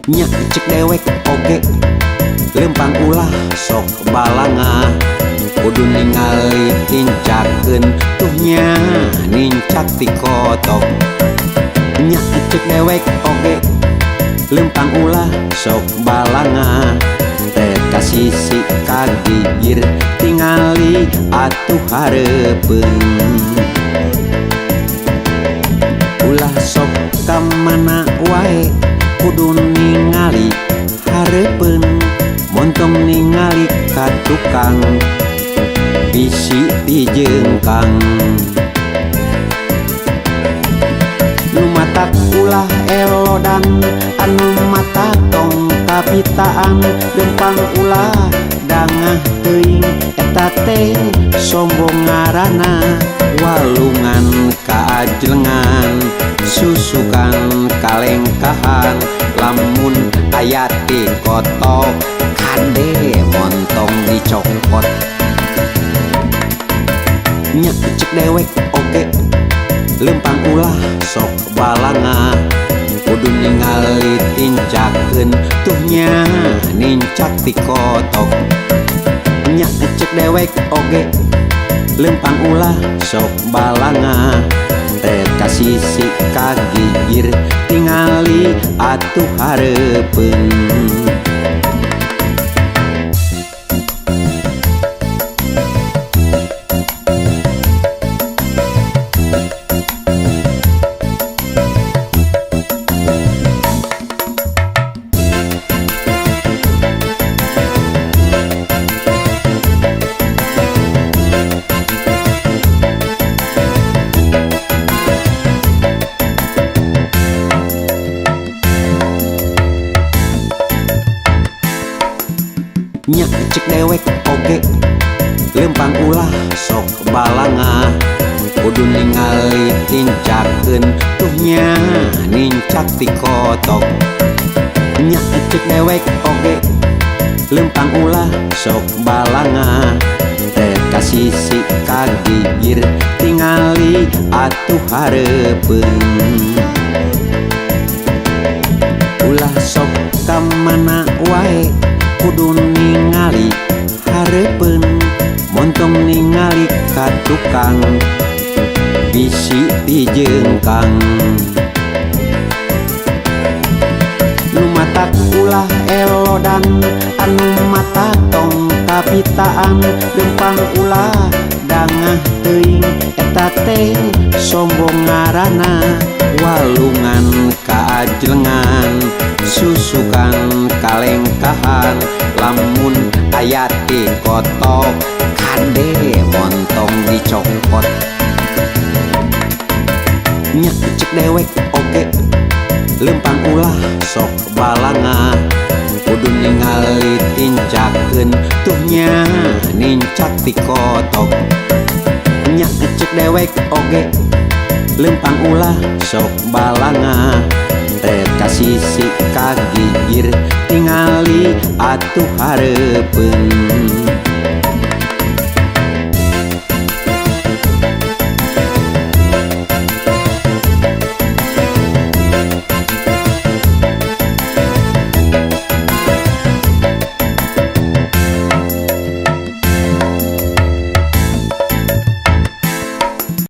Nya cek dewek oge lempang ulah sok balanga kudu ningali tincakeun tuhnya nincak ti kotok. Nya cek dewek oge lempang ulah sok balanga rek ka sisi ka gigir tingali atuh hareupeun. Ulah sok ka mana wae kudu ningali hareupeun montong ningali ka tukang bisi dijengkang. Nu matak ulah elodan anu mata tong kapitaan lempang ulah dangah teuing eta teh sombong ngaranna. Walungan kaajlengan susukan kalengkahan lamun aya ti kotok kade montong dicokot. Nya cek dewek oge lempang ulah sok balanga kudu ningali tincakeun tuhnya nincak ti kotok. Nya cek dewek oge lempang ulah sok balanga rek ka sisi ka gigir tingali atuh hareupeun. Nya cek dewek oge lempang ulah sok balanga kudu ningali tincakeun tuhnya nincak ti kotok. Nya cek dewek oge lempang ulah sok balanga rek ka sisi ka gigir tingali atuh hareupeun. Ulah sok ka mana wae kudu ningali hareupeun montong ningali ka tukang bisi dijengkang. Nu matak ulah elodan anu mata tong kapitaan lempang ulah dangah teuing eta teh sombong ngaranna. Walungan kaajlengan susukan kalengkahan lamun aya ti kotok kade montong dicokot. Nya cek dewek oge lempang ulah sok balanga kudu ningali tincakeun tuhnya nincak ti kotok. Nya cek dewek oge lempang ulah sok balanga rek ka sisi ka gigir tingali atuh hareupeun.